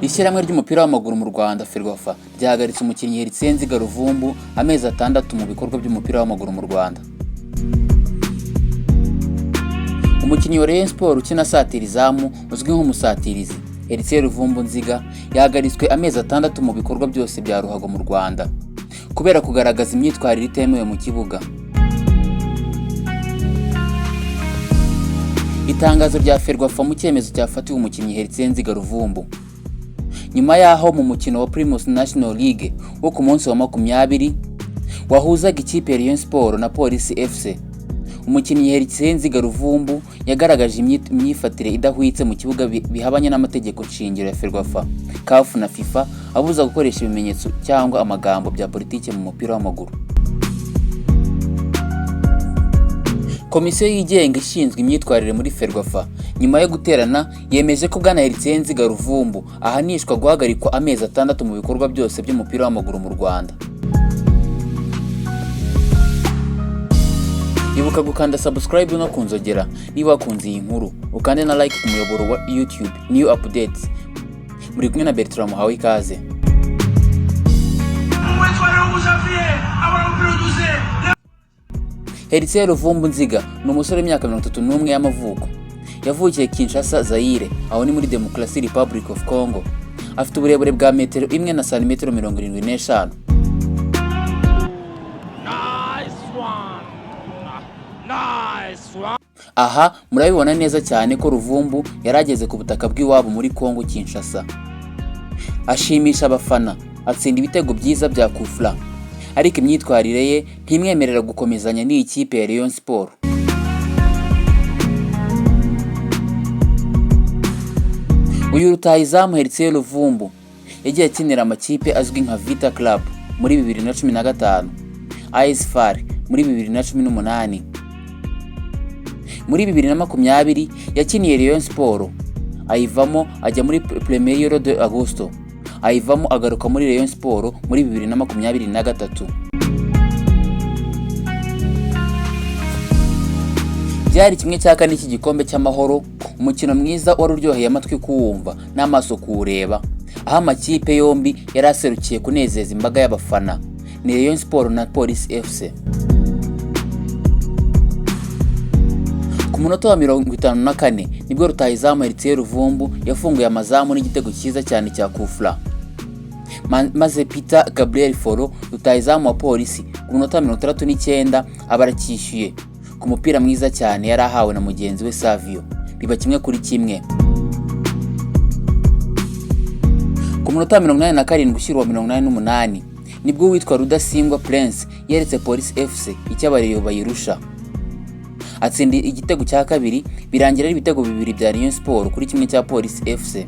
Ishyirahamwe ry'umupira w'amaguru mu Rwanda FERWAFA ryahagaritse umukinnyi Heritier Nziga Luvumbu amezi 6 mu bikorwa by'umupira w'amaguru mu Rwanda. Umukinnyi wa Rayon Sports ukina asatira izamu uzwi nk'umusatirizi Heritier Luvumbu Nziga yahagaritswe amezi 6 mu bikorwa byose bya ruhago mu Rwanda kubera kugaragaza imyitwarire itemewe mu kibuga. Itangazo rya FERWAFA mu cyemezo cyafatiwe umukinnyi Heritier Nziga Luvumbu nyuma yaho mu mukino wa Primus National League wo ku munsi wa 20 wahuzaga ikipe ya Rayon Sports na Police FC, umukinnyi Heritier Nziga Luvumbu yagaragaje imyifatire idahwitse mu kibuga bihabanye n'amategeko shingiro ya FERWAFA, CAF na FIFA abuza gukoresha ibimenyetso cyangwa amagambo bya politiki mu mupira w'amaguru. Komisiyo yigenga ishinzwe imyitwarire muri FERWAFA nyuma yo guterana yemeje ko Bwana Heritier Nziga Luvumbu ahanishwa guhagarikwa amezi 6 mu bikorwa byose by'umupira w'amaguru mu Rwanda. Ibuka gukanda subscribe no kunzogera niba wakunze iyi nkuru, ukande na like ku muyoboro wa YouTube New Updates. Muri kumwe na Bertrand muhawe ikaze. Heritier Luvumbu Nziga ni umusore w'imyaka 31 y'amavuko. Yavukiye Kinshasa, Zaire, aho ni muri Democratic Republic of Congo. Afite uburebure bwa metero 1 na santimetero 75. Aha murabibona neza cyane ko Luvumbu yarageze ku butaka bw'iwabo muri Congo Kinshasa. Ashimisha abafana, atsinda ibitego byiza bya kufra, ariko imyitwarire ye ntimwemerera gukomezanya n'iyi kipe ya Rayon Sports. Uyu rutahizamu Heritier Luvumbu yagiye akinira amakipe azwi nka Vita Club muri 2015, AS FAR muri 2018. Muri 2020 yakiniye Rayon Sports, ayivamo ajya muri Primeiro de Agosto, ayivamo agaruka muri Rayon Sports muri 2023. Byari 1/4 cy'igikombe cy'amahoro, umukino mwiza wari uryoheye amatwi kuwumva n'amaso kuwureba, aho amakipe yombi yari aserukiye kunezeza imbaga y'abafana, ni Rayon Sports na Police FC. Ku munota wa 54 nibwo rutahizamu Heritier Luvumbu yafunguye amazamu n'igitego cyiza cyane cya kufra, maze Peter Gabriel Foro rutahizamu wa Polisi ku munota wa 69 aba aracyishyuye ku mupira mwiza cyane yari ahawe na mugenzi we Savio, biba 1-1. Ku munota wa 87 ushyira uwa 88 nibwo uwitwa Rudasingwa Prince yeretse Police FC icyo abareba bayirusha, atsinda igitego cya kabiri, birangira ari ibitego 2 bya Rayon Sports kuri 1 cya Police FC.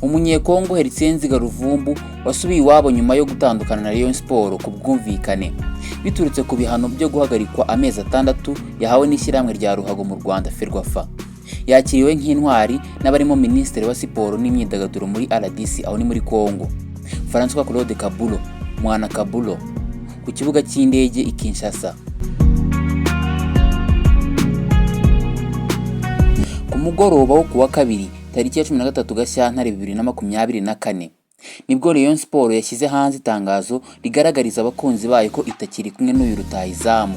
Umunyekongo Heritier Nziga Luvumbu wasubiye iwabo nyuma yo gutandukana na Rayon Sports ku bwumvikane, biturutse ku bihano byo guhagarikwa amezi 6 yahawe n'ishyirahamwe rya ruhago mu Rwanda FERWAFA. Yakiriwe nk'intwari n'abarimo Minisitiri wa Siporo n'Imyidagaduro muri RDC, aho ni muri Congo, François Claude Kabulo Mwana Kabulo, ku kibuga cy'indege i Kinshasa. Ku mugoroba wo kuwa kabiri tariki ya 13 Gashyantare 2024 nibwo Rayon Sports yashyize hanze itangazo rigaragariza abakunzi bayo ko itakiri kumwe n'uyu rutahizamu.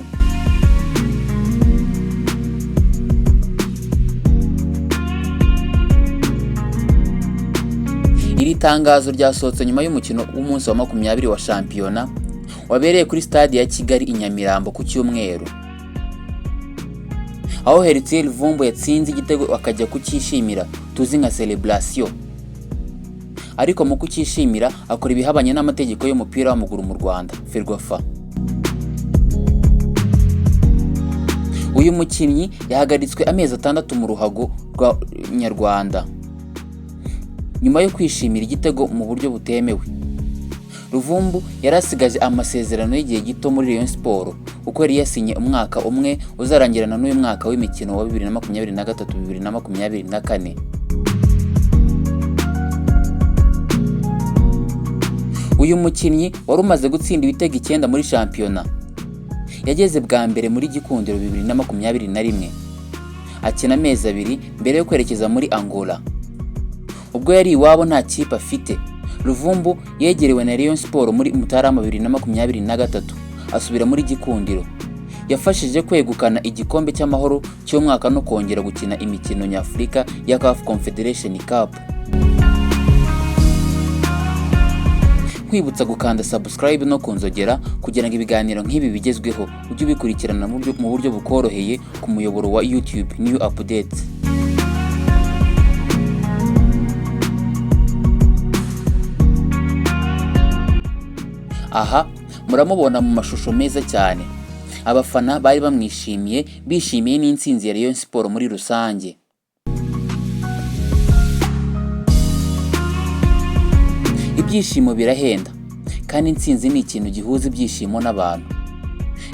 Iri tangazo ryasohotse nyuma y'umukino w'umunsi wa 20 wa shampiyona wabereye kuri stade ya Kigali i Nyamirambo ku cyumweru, aho Heritier Luvumbu yatsinze igitego akajya kucyishimira tuzi nka celebration, ariko mu kucyishimira akora ibihabanye n'amategeko y'umupira w'amaguru mu Rwanda FERWAFA. Uyu mukinnyi yahagaritswe amezi 6 mu ruhago rwa Nyarwanda nyuma yo kwishimira igitego mu buryo butemewe. Luvumbu yari asigaje amasezerano y'igihe gito muri Rayon Sports kuko yari yasinye umwaka umwe uzarangirana n'uyu mwaka w'imikino wa 2023-2024. Uyu mukinnyi wari umaze gutsinda ibitego 9 muri shampiyona yageze bwa mbere muri Gikundiro 2021. Akina amezi 2 mbere yo kwerekeza muri Angola. Ubwo yari iwabo nta kipe afite, Luvumbu yegerewe na Rayon Sport muri Mutarama 2023, asubira muri Gikundiro. Yafashije kwegukana igikombe cy'amahoro cy'umwaka no kongera gukina imikino nyafurika ya CAF Confederation Cup. Nkwibutsa gukanda subscribe no kunzogera kugira ngo ibiganiro nk'ibi bigezweho ujye ubikurikirana mu buryo bukoroheye ku muyoboro wa YouTube New Updates. Aha muramubona mu mashusho meza cyane. Abafana bari bamwishimiye, bishimiye n'intsinzi ya Rayon Sport muri rusange. Ibyishimo birahenda, kandi intsinzi ni ikintu gihuza ibyishimo n'abantu.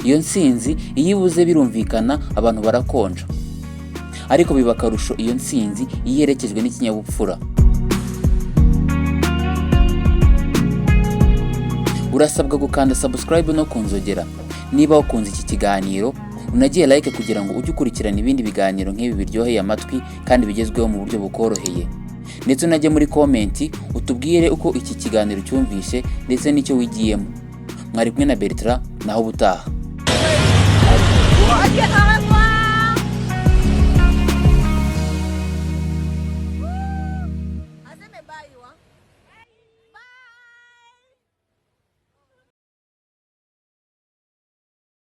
Iyo ntsinzi iyo ibuze birumvikana abantu barakonja, ariko biba akarusho iyo ntsinzi iyo iherekejwe n'ikinyabupfura. Urasabwa gukanda subscribe no kunzogera niba wakunze iki kiganiro, unagiye like kugira ngo ujye ukurikirana ibindi biganiro nk'ibi biryoheye amatwi kandi bigezweho mu buryo bukoroheye. Ndetse unajye muri comment utubwire uko iki kiganiro cyumvishe ndetse n'icyo wigiyemo. Mwari kumwe na Bertrand, naho ubutaha. Ok, arrête-moi.